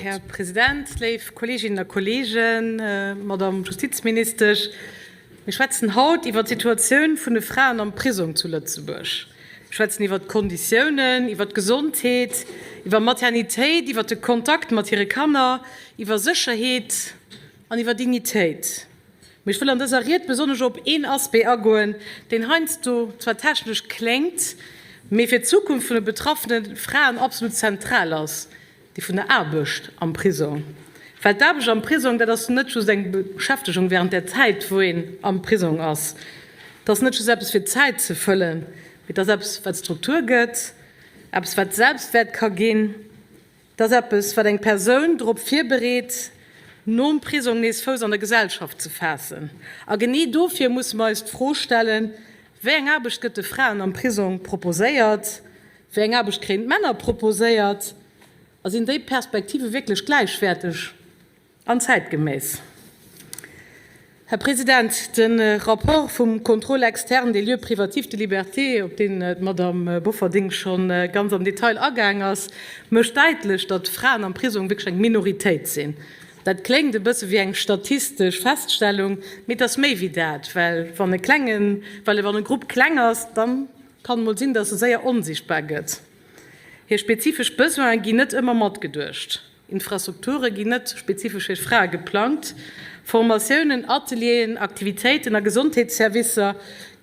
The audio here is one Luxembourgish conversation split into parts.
Här President, léif Kolleeginnen a Kolleegen, Madame Justizministesch, mir schwätzen haut iwwert d'Situatioun vun de Fraen am Prisong zu Lëtzebuerg. Mir schwätzen iwwert d'Konditiounen, iwwert d'Gesondheet, iwwer Maternitéit, iwwert de Kontakt mat hire Kanner, iwwer Sécherheet an iwwer Dignitéit. Mee ech wëll an dëser Ried besonnesch op een Aspect agoen, deen heiansdo zwar technesch kléngt, mee fir d'Zukunft vun de betraffene Fraen absolut zentral ass, déi vun der Aarbecht am Prisong. Well d'Aarbecht am Prisong, dat ass net just eng Beschäftegung während där Zäit, wou een am Prisong ass. Dat ass net just eppes fir d'Zäit ze fëllen, mee et ass eppes, wat Struktur gëtt, eppes, wat Selbstwäert ka ginn. Dat ass eppes, wat eng Persoun drop virbereet, nom Prisong nees Fouss an der Gesellschaft ze faassen. A genee dofir musse mer eis d'Fro stellen, Wéi eng Aarbecht gëtt de Fraen am Prisong proposéiert? Wéi eng Aarbecht kréien d'Männer proposéiert? A sinn déi Perspektive wierklech gläichwäerteg? An zäitgeméiss. Här President, de Rapport vum Contrôle externe des lieux privatifs de liberté, op deen d'Madame Bofferding scho ganz am Detail agaang ass, mécht däitlech, datt Fraen am Prisong wierklech eng Minoritéit sinn. Dat kléngt e bësse wéi eng statistesch Feststellung, mee et ass méi wéi dat, well wann e klengen, well wann e Grupp kleng ass, da kann et mol sinn, datt e séier onsichtbar gëtt. Hir spezifesch Besoine ginn net ëmmer matgeduecht. Infrastrukture ginn net spezifesch fir Frae geplangt. Formatiounen, Atelieren, Aktivitéiten a Gesondheetsservicer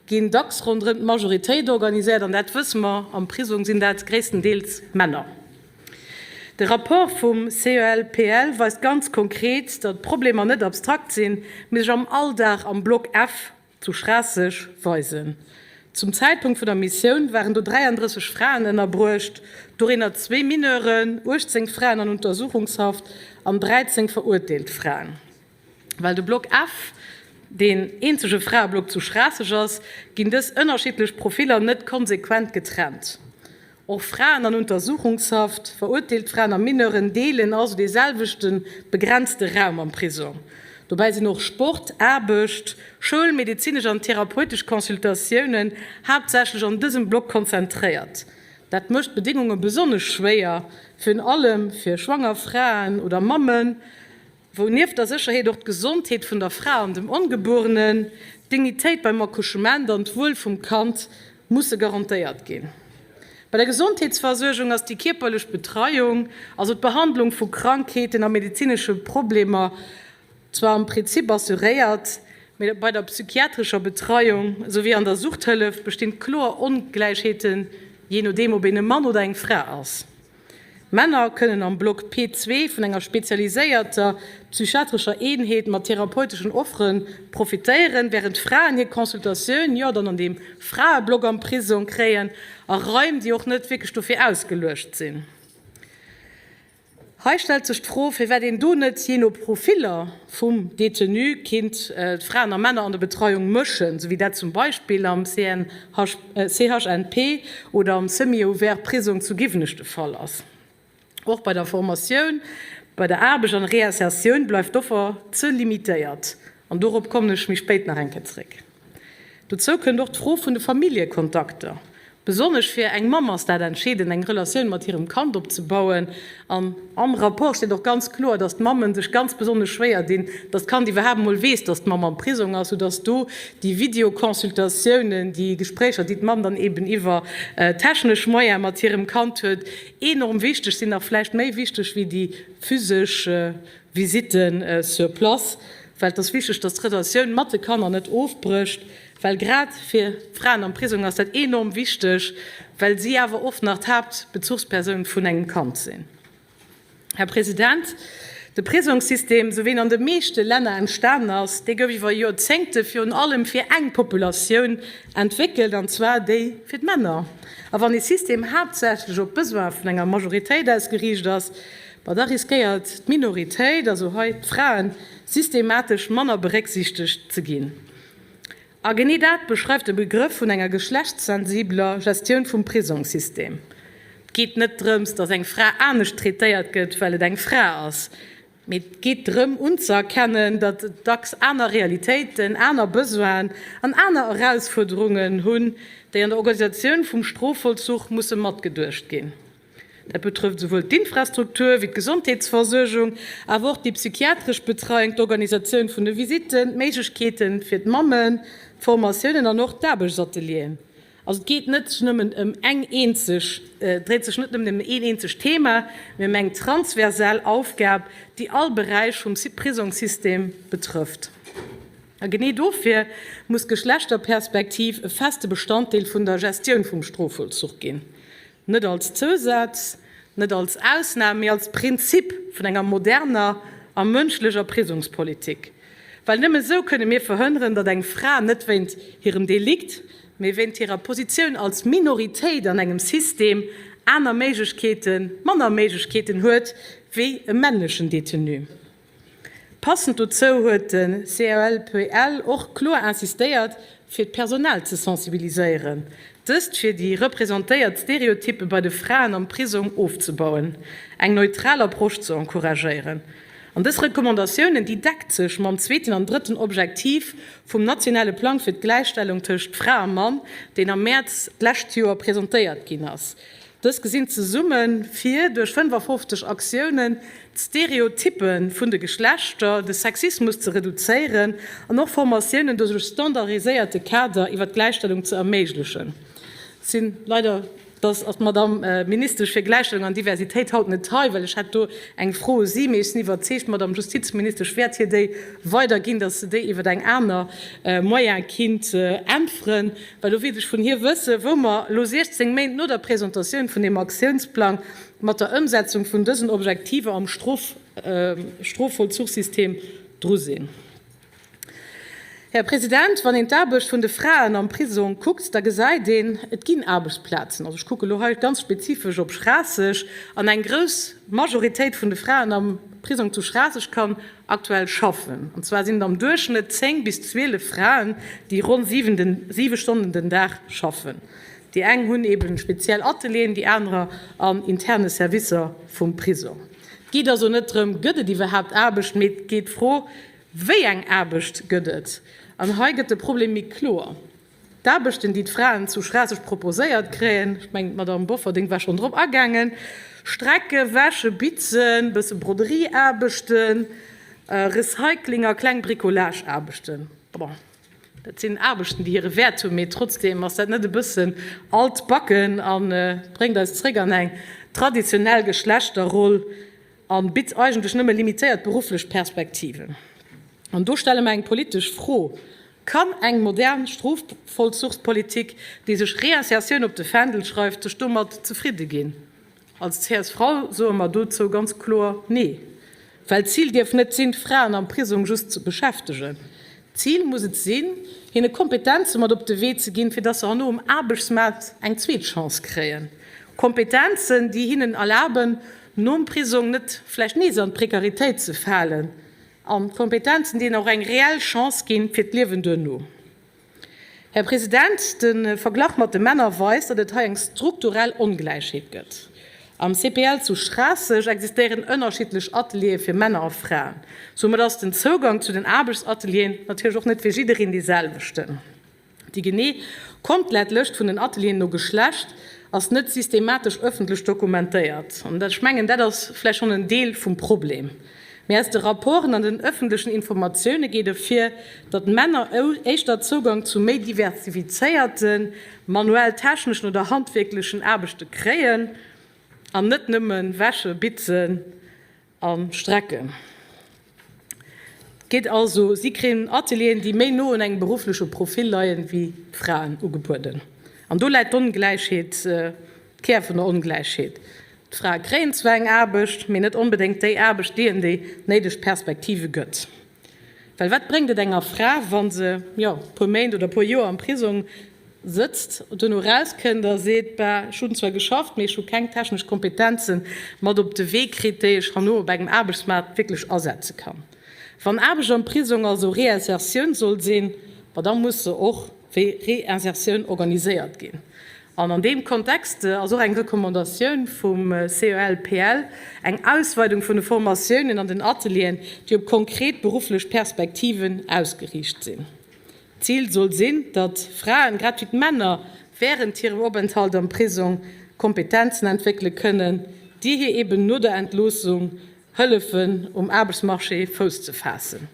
ginn dacks ronderëm d'Majoritéit organiséiert, an dat wësse mer, am Prisong sinn dat gréisstendeels Männer. De Rapport vum CELPL weist ganz konkret, datt d'Problemer net abstrakt sinn, mee sech am Alldag am Block F zu Schraasseg weisen. Zum Zäitpunkt vun der Missioun waren do 33 Fraen ënnerbruecht, dorënner zwee Mineuren, 18 Fraen an Untersuchungshaft an 13 verurteelt Fraen. Well de Block F deen eenzege Fraeblock zu Schraasseg ass, ginn dës ënnerschiddlech Profiller net konsequent getrennt. Och Fraen an Untersuchungshaft, verurteelt Fraen a Mineuren deelen also dee selwechte begrenzte Raum am Prisong. Dobäi sinn och Sport, Aarbecht, Schoul, medezinesch an therapeutesch Consultatiounen haaptsächlech an dësem Block konzentréiert. Dat mécht d'Bedéngunge besonnesch schwéier, virun allem fir schwanger Fraen oder Mammen. wou nieft der Sécherheet och d'Gesondheet vun der Fra an dem Ongebuerenen, d'Dignitéit beim Accouchement an d'Wuel vum Kand musse garantéiert ginn. Bei der Gesondheetsversuergung ass déi kierperlech Betreiung, also d'Behandlung vu Krankheeten a medezinesche Problemer, zwar am Prinzip assuréiert, mee bei der psychiatrescher Betreiung esouwéi an der Suchthëllef bestinn kloer Ongläichheeten, jee nodeem ob een e Mann oder eng Fra ass. Männer kënnen am Block P zwee vun enger spezialiséierter psychiatrescher Eenheet mat therapeuteschen Offere profitéieren, wärend Fraen hir Consultatioun, jo, dann an deem Fraeblock am Prisong kréien, a Raim, déi och net wierklech dofir ausgeluecht sinn. Hei stellt sech d'Fro, firwat een do net, jee no Profiller vum Detenu, kinnt d'Fraen a Männer an der Betreiung mëschen, esou wéi dat zum Beispill am CHNP oder am Semi-ouvert Prisong zu Giwenech de Fall ass. Och bei der Formatioun, bei der Aarbecht an Reinsertioun bleift d'Offer ze limitéiert. An dorop kommen ech méi spéit nach eng Kéier zréck. Dozou kënnt och d'Fro vun de Familljekontakter. Besonnesch fir eng Mamm ass dat entscheedend, eng Relatioun mat hirem Kand opzebauen. An am Rapport steet och ganz kloer, dass d'Mammen sech ganz besonnesch schwéier dinn, dass d'Kand iwwerhaapt emol weess, dass d'Mamm am Prisong ass, soudass do déi Videoconsultatiounen, déi Gespréicher, déi d'Mamm dann eben iwwer technesch Moyene mat hirem Kand huet, enorm wichteg sinn, nach vläicht méi wichteg wéi déi physesch Visitten sur place, well et ass wichteg, dass d'Relatioun mat de Kanner net ofbrécht, well grad fir Fraen am Prisong ass dat enorm wichteg, well si awer oft nach d'Haaptbezuchspersoun vun engem Kand sinn. Här President, de Prisongssystem, esou wéi en an de meeschte Länner entstanen ass, dee gouf iwwer Joerzéngte virun allem fir eng Populatioun entwéckelt, an zwar déi fir d'Männer. A wann ee System haaptsächlech op d'Besoine vun enger Majoritéit ausgeriicht ass, Ma da riskéiert d'Minoritéit, also hei d'Fraen, systematesch manner berécksiichtegt ze ginn. A genee dat beschreift de Begrëff vun enger geschlechtssensibler Gestioun vum Prisongssystem. Et geet net drëms, datt eng Fra anescht traitéiert gëtt, well et eng Fra ass, mee et geet drëm unzëerkennen, datt et dacks aner Realitéiten, aner Besoinen an aner Erausfuerderungen hunn, déi an der Organisatioun vum Strofvollzuch musse matgeduecht ginn. Dat betrëfft esouwuel d'Infrastruktur wéi d'Gesondheetsversuergung, awer och déi psychiatresch Betreiung, d'Organisatioun vun de Visitten, d'Méiglechkeete fir d'Mammen, d'Formatiounen an och d'Aarbechtsatelieren. Also et geet net nëmmen ëm eng eenzeg, et dréit sech net nëmmen ëm een eenzegt Thema, mee ëm eng transversal Aufgab, déi all Beräich vum Prisongssystem betrëfft. A genee dofir muss d'Geschlechterperspektiv e feste Bestanddeel vun der Gestioun vum Strofvollzuch ginn. Net als Zousaz, net als Ausnam, mee als Prinzip vun enger moderner a mënschlecher Prisongspolitik. Well nëmme esou kënne mir verhënneren, datt eng Fra net wéint hirem Delikt, mee wéint hirer Positioun als Minoritéit an engem System aner Méiglechkeeten, manner Méiglechkeeten huet wéi e männlechen Detenu. Passend dozou huet de CLPL och kloer insistéiert, fir d'Personal ze sensibiliséieren, dëst fir déi representéiert Stereotyppe bei de Fraen am Prisong ofzebauen, eng neutral Approche ze encouragéieren. An dës Recommandatiounen, déi deckt sech mam zweeten an drëtten Objektiv vum nationale Plang fir d'Gläichstellung tëscht Fra a Mann, deen am Mäerz d'lescht Joer presentéiert ginn ass. Dës gesinn zesumme vir, duerch 55 Aktiounen d'Stereotyppe vun de Geschlechter, de Sexismus ze reduzéieren an och Formatiounen duerch e standardiséierte Kader iwwer d'Gläichstellung ze erméiglechen. Et sinn leider, dass ass d'Madamm Ministesch fir Gläichstellung an Diversitéit haut net hei, well ech hätt do eng Fro u si, mee ech sinn iwwerzeegt, d'Madamm Justizministesch wäert hir déi weiderginn, dass se déi iwwer eng aner Moyen kinnt äntweren. Well do wéilt ech vun hir wëssen, wou mer elo 16 Méint no der Presentatioun vun deem Aktiounsplang mat der Ëmsetzung vun dësen Objektiver am Strofvollzuchssystem dru sinn. Här President, wann een d'Aarbecht vun de Fraen am Prisong kuckt, da gesäit een, et ginn Aarbechtsplazen. Also ech kucke elo hei ganz spezifesch op Schraasseg. An eng grouss Majoritéit vun de Fraen am Prisong zu Schraasseg kann aktuell schaffen. An zwar sinn et am Duerchschnëtt 10 bis 12 Fraen, déi ronn 7 Stonnen den Dag schaffen. Déi eng hunn eben speziell Atelieren, déi anerer an interne Servicer vum Prisong. Et geet also net drëm, gëtt et iwwerhaapt Aarbecht, mee et geet d'Fro, wéi eng Aarbecht gëtt et? An hei gëtt de Problem méi kloer. D'Aarbechten, déi d'Fraen zu Schraasseg proposéiert kréien, ech mengen, d'Madame Bofferding war schonn drop agaangen, Strecken, Wäschen, Bitzen, bësse Broderieaarbechten, Recycling a kleng Bricolage-Aarbechten. Bon, dat sinn Aarbechten, déi hire Wäert hunn, mee trotzdeem ass dat net e bëssen altbacken a bréngt eis zréck an eng traditionell Geschlechterroll a bitt eigentlech nëmme limitéiert berufflech Perspektiven. An do stelle mer eng politesch Fro, Kann eng modern Strofvollzuchspolitik, déi sech Reinsertioun op de Fändel schreift, sech domat zefridde ginn? Als csv soe mer dozou ganz kloer Nee. Well d'Zil dierf net sinn, d'Fraen am Prisong just ze beschäftegen. D'Zil muss et sinn, hinne Kompetenze mat op de Wee ze ginn, fir dass se herno um Aarbechtsmaart eng zweet Chance kréien. Kompetenzen, déi hinnen erlaben, nom Prisong net vläicht nees an d'Prekaritéit ze falen. An Kompetenzen, déi hinnen och eng reell Chance ginn fir d'Liewen duerno. Här President, de Verglach mat de Männer weist, datt et hei eng strukturell Ongläichheet gëtt. Am CPL zu Schraasseg existéieren ënnerschiddlech Ateliere fir Männer a Fraen. Soumat ass den Zougang zu den Aarbechtsatelieren natierlech och net fir jiddereen dee selwechten. Déi genee komplett Lëscht vun den Atelieren no Geschlecht ass net systematesch ëffentlech dokumentéiert. An ech mengen, dat ass vläicht schonn en Deel vum Problem. Mee aus de Rapporten an den ëffentlechen Informatioune geet ervir, datt Männer éischter Zougang zu méi diversifizéierten, manuell-techneschen oder handwierklechen Aarbechte kréien an net nëmme wäsche, bitzen a strecken. Et geet also, si kréien Atelieren, déi méi no un engem beruffleche Profil leien, wéi d'Fraen ugebueden. An do läit d'Ongläichheet, d'Kär vun der Ongläichheet. D'Frae kréien zwar eng Aarbecht, mee net onbedéngt déi Aarbecht, déi en déi néideg Perspektive gëtt. Well wat bréngt et enger Fra, wa se, jo, e puer Méint oder e puer Joer am Prisong sëtzt, duerno erauskënnt a seet, Bah, ech hunn zwar geschafft, mee ech hu keng technesch Kompetenze mat op de Wee kritt, déi ech herno op engem Aarbechtsmaart wierklech asetze kann. Wann Aarbecht am Prisong also Reinsertioun soll sinn, bah, da muss se och wéi Reinsertioun organiséiert ginn. An an deem Kontext ass och eng Recommandatioun vum CELPL eng Ausweidung vun de Formatiounen an den Atelieren, déi op konkret berufflech Perspektiven ausgeriicht sinn. D'Zil soll sinn, datt Fraen, grad wéi d'Männer, wärend hirem Openthalt am Prisong Kompetenzen entwéckele kënnen. déi hir eben no der Entloossung hëllefen, um Aarbechtsmarché Fouss ze faassen.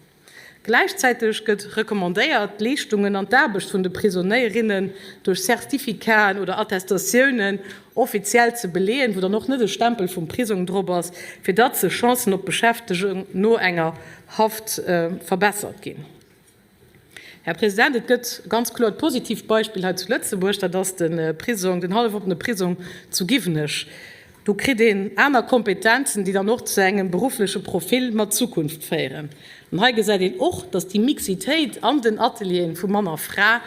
Gläichzäiteg gëtt recommandéiert, d'Leeschtungen an d'Aarbecht vun de Prisonéierinnen duerch Certificaten oder Attestatiounen offiziell ze beleeën, wou dann och net e Stempel vum Prisong drop ass, fir datt se Chancen op Beschäftegung no enger Haft verbessert ginn. Här President, et gëtt e ganz kloert positiivt Beispill hei zu Lëtzebuerg, dat ass de Prisong, den hallef-oppene Prisong zu Giwenech. Do kritt een aner Kompetenzen, déi dann och zu engem beruffleche Profil mat Zukunft féieren. An hei gesäit een och, dass déi Mixitéit an den Atelieren vu Mann a Fra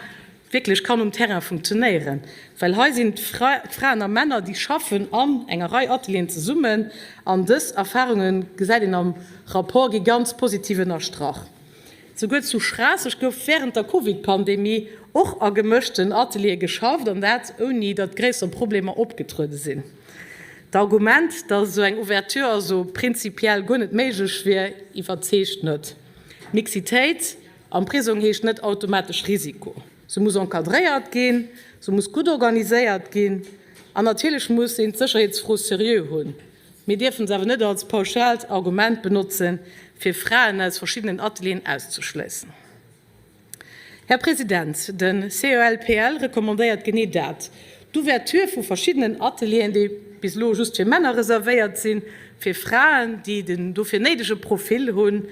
wierklech kann um Terrain funktionéieren, well hei sinn d'Fraen a Männer, déi schaffen an enger Rei Atelieren zesummen. An dës Erfahrunge gesäit een am Rapport, gi ganz positiv ënnerstrach. Souguer zu Schraasseg gouf wärend der Covid-Pandemie och a gemëschten Ateliere geschafft, an dat ouni datt gréisser Problemer opgetruede sinn. D'Argument, datt esou eng Ouverture also prinzipiell guer net méiglech wier, iwwerzeegt net. Mixitéit am Prisong heescht net automatesch Risiko. Se muss encadréiert ginn, se muss gutt organiséiert ginn an natierlech muss een d'Sécherheetsfro seriö hunn. Mir dierfen se awer net als pauschaalt Argument benotzen, fir Fraen aus verschiddenen Atelieren auszeschléissen. Här President, de CELPL recommandéiert genee dat, d'Ouverture vu verschiddenen Atelieren, déi bis elo just fir Männer reservéiert sinn, fir Fraen, déi den dofir néidege Profil hunn,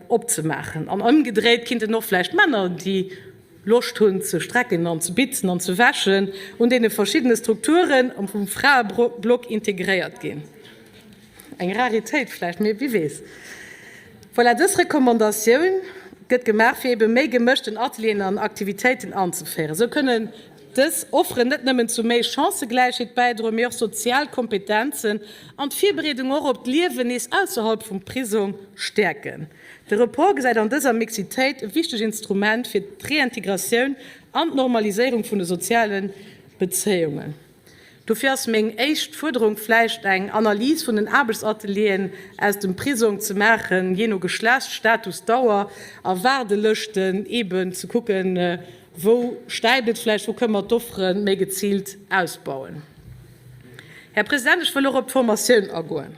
opzemaachen. An ëmgedréit kinnten och vläicht Männer, déi Loscht hunn ze strecken an ze bitzen an ze wäschen, un deene verschiddene Strukturen vum Fraeblock integréiert ginn. Eng Raritéit vläicht, mee wie weess. Voilà, dës Recommandatioun gëtt gemaach, fir ebe méi gemëschten Atelieren an Aktivitéiten anzeféieren. Esou kënnen dës Offeren net nëmmen zu méi Chancëgläichheet bäidroen, mee och sozial Kompetenzen an d'Virbereedung och op d'Liewen nees ausserhalb vum Prisong stäerken. De Report gesäit an dëser Mixitéit e wichteg Instrument fir d'Reintegratioun an d'Normaliséierung vun de soziale Bezéiungen. Dofir ass meng éischt Fuerderung vläicht eng Analys vun den Aarbechtsatelieren aus dem Prisong ze maachen, jee no Geschlecht, Status, Dauer a Waardelëschten, eeben ze kucken, wou stäipt et vläicht, wou kënne mer d'Offere méi geziilt ausbauen. Här President, ech wëll och op d'Formatioun agoen.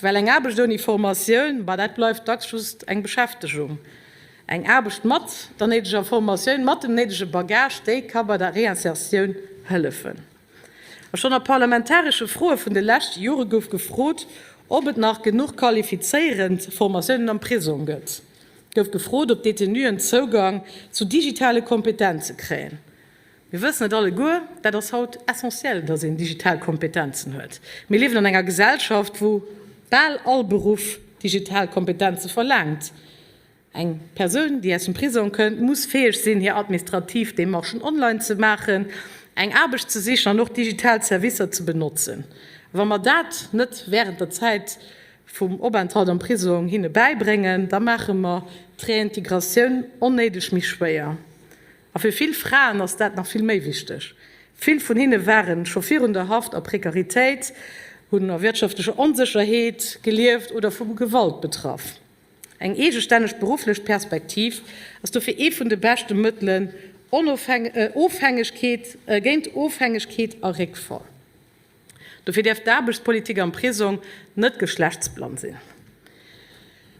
Well eng Aarbecht ouni Formatioun, bah, dat bleift dacks just eng Beschäftegung. Eng Aarbecht mat der néideger Formatioun, mat dem néidege Bagage, déi ka bei der Reinsertioun hëllefen. A schonn a parlamentaresche Froe vun de leschte Jore gouf gefrot, ob et nach genuch qualifizéierend Formatiounen am Prisong gëtt. Et gouf gefrot, ob d'Detenuen Zougang zu digitale Kompetenze kréien. Mir wëssen et alleguer, dat ass haut essentiel, dass een digital Kompetenzen huet. Mir liewen an enger Gesellschaft, wou bal all Beruff digital Kompetenze verlaangt. Eng Persoun, déi aus dem Prisong kënnt, muss fäeg sinn, hir administrativ Demarchen online ze maachen, eng Aarbecht ze sichen an och digital Servicer ze benotzen. Wa mer dat net wärend der Zäit vum Openthalt am Prisong hinne bäibréngen, da maache mer d'Reintegratioun onnéideg méi schwéier. A fir vill Fraen ass dat nach vill méi wichteg. Vill vun hinne ware scho virun der Haft a Prekaritéit, hunn a wirtschaftlecher Onsécherheet gelieft oder vu Gewalt betraff. Eng eegestänneg berufflech Perspektiv ass dofir ee vun de beschte Mëttelen géint Ofhängegkeet a Réckfall. Dofir däerf d'Aarbechtspolitik am Prisong net geschlechtsblann sinn.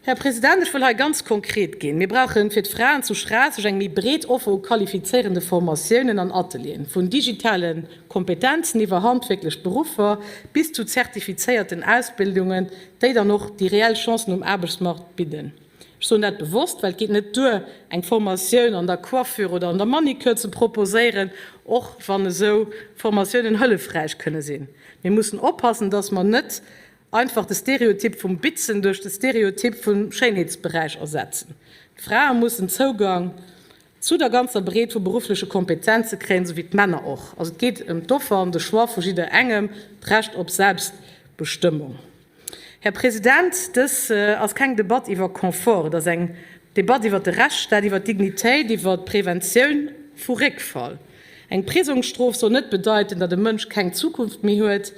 Här President, ech wëll hei ganz konkret ginn. Mir brauche fir d'Fraen zu Schraasseg eng méi breet Offer u qualifizéierende Formatiounen an Atelieren, vun digitale Kompetenzen iwwer handwierklech Beruffer bis zu zertifizéierten Ausbildungen, déi dann och déi reell Chancen um Aarbechtsmarkt bidden. Ech soen dat bewosst, well et geet net duer, eng Formatioun an der Coiffure oder an der Manicure ze proposéieren, och wann esou Formatiounen hëllefräich kënne sinn. Mir mussen oppassen, dass mer net einfach de Stereotyp vum Bitzen duerch de Stereotyp vum Schéinheetsberäich ersetzen. D'Frae mussen Zougang zu der ganzer Breet vu beruffleche Kompetenze kréien, esou wéi d'Männer och. Also et geet ëm d'Offer an de Choix vu jidderengem, d'Recht op Selbstbestëmmung. Här President, dës ass keng Debatt iwwer Confort, et ass eng Debatt iwwer de Rechtsstaat, iwwer d'Dignitéit, iwwer d'Preventioun vu Réckfall. Eng Prisongsstrof soll net bedeiten, datt e Mënsch keng Zukunft méi huet,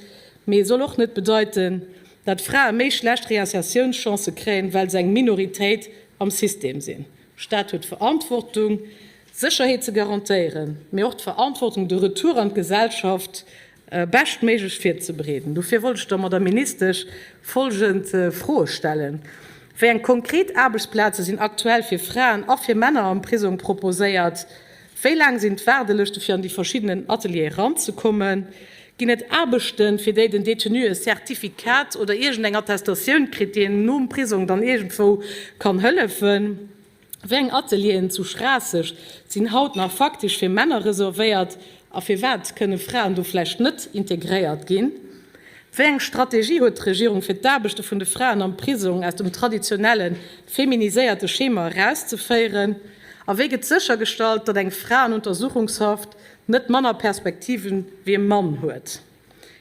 mee e soll och net bedeiten, datt Frae méi schlecht Reinsertiounschancë kréien, well se eng Minoritéit am System sinn. De Staat huet d'Verantwortung, Sécherheet ze garantéieren, mee och d'Verantwortung, de Retour an d'Gesellschaft. beschtméiglech virzebereeden. Dofir wollt ech der Madame Ministesch folgend Froe stellen, Wéi eng konkret Aarbechtsplaze sinn aktuell fir Fraen a fir Männer am Prisong proposéiert? Wéi laang sinn d'Waardelëschte fir an déi verschiddenen Ateliere eranzekommen? Ginn et Aarbechten, fir déi den Detenu e Certificat oder iergendeng Attestatioun kritt, déi en nom Prisong dann iergendwou kann hëllefen? Wéi eng Atelieren zu Schraasseg sinn haut nach faktesch fir Männer reservéiert a firwat kënne Fraen do vläicht net integréiert ginn? Wéi eng Strategie huet d'Regierung fir d'Aarbechte vun de Fraen am Prisong aus dem traditionelle feminiséierte Schema erauszeféieren? A wéi gëtt séchergestallt, datt eng Fra an Untersuchungshaft net manner Perspektiven wéi e Mann huet?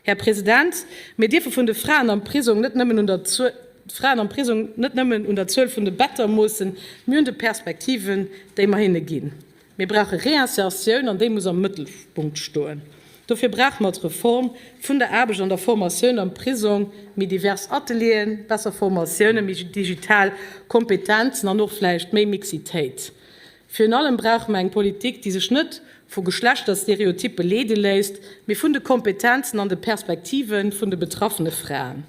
Här President, mir dierfe vun de Fraen am Prisong net nëmmen un der d'Fraen am Prisong net nëmmen un der Zuel vun de Better moossen, mee un de Perspektiven, déi mer hinne ginn. Mir brauche Réinsertioun an déi muss am Mëttelpunkt stoen. Dofir brauche mer d'Reform vun der Aarbecht an der Formatioun am Prisong, méi divers Atelieren, besser Formatiounen, méi digital Kompetenzen an och vläicht méi Mixitéit. Virun allem brauche mer eng Politik, déi sech net vu Geschlechterstereotyppe leede léisst, mee vun de Kompetenzen an de Perspektive vun de betraffene Fraen.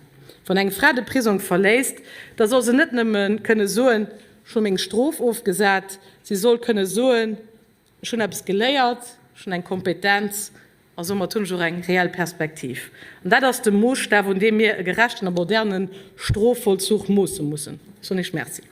Wann eng Fra de Prisong verléisst, da soll se net nëmme kënne soen, Ech hu meng Strof ofgesat, si soll kënne soen, Ech hunn eppes geléiert, ech hunn eng Kompetenz a soumat hunn ech och eng reell Perspektiv. An dat ass de Moosstaf, un deem mir e gerechten a moderne Strofvollzuch moosse mussen. Ech soen Iech Merci.